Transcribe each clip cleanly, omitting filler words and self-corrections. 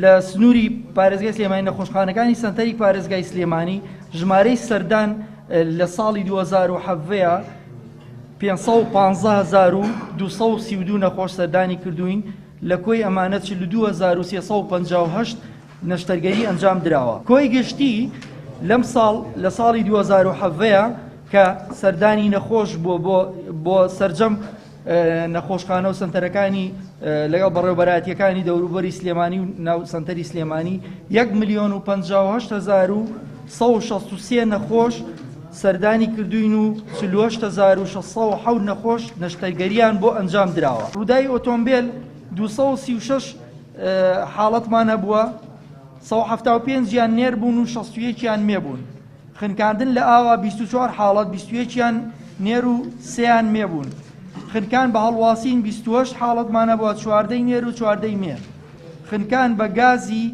لە سنووری پارێزگای سلێمانی نەخۆشخانەکانی سەنتەری پارێزگای سلێمانی ژمارەی سەردان لە ساڵی 2017 515,232 نەخۆش سەردانی کردوین، لە کۆی ئەمانە 42,358 نەشتەرگەری ئەنجام دراوە. کۆی گشتی لەم ساڵ لە ساڵی 2017 کە سەردانی نەخۆش بۆ بۆ بۆ سەرجەم نەخۆشخانە و سەنتەرەکانی لەگەڵ بەڕێوەبەرایەتیەکانی دەوروبەری سلێمانی و ناو سەنتەری سلێمانی 1 ملیۆن و 58163 نەخۆش سەردانی کردوین و 48607 نەخۆش نەشتەرگەریان بۆ ئەنجام دراوە. ڕووداوی ئۆتۆمبێل 236 حاڵەتمان هەبووە، 175 یان نێر بوون و 61یان مێ بوون. خنکاندن لە ئاوا 24 حاڵەت، 21یان نێر و 3یان مێ بوون. خنکان بە هەڵواسین 28 حاڵەتمان هەبووە، 14 نێر و 14 مێ. خنکان بە گازی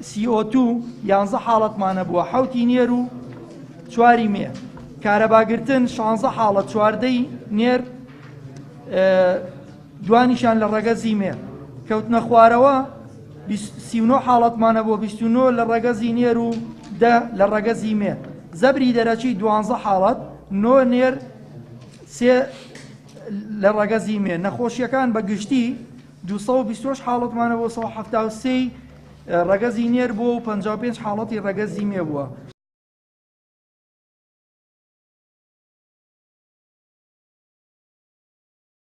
CO2 11 حاڵەتمان هەبووە، 7 نێر و 4 مێ. کارەباگرتن 16 حاڵەت، 14 نێر، دوانیشان لە ڕەگەزی مێ. کەوتنە خوارەوە 39 حاڵەتمان هەبووە، 29 لە ڕەگەزی نێر و 10 لە ڕەگەزی مێ. زەبری دەرەکی 12 حاڵەت، 9 نێر، 3 لە ڕەگەزی مێ. نەخۆشیەکان بە گشتی 228 حاڵەتمان هەبووە، 173 ڕەگەزی نێر بووە و 55 حاڵەتی ڕەگەزی مێ بووە.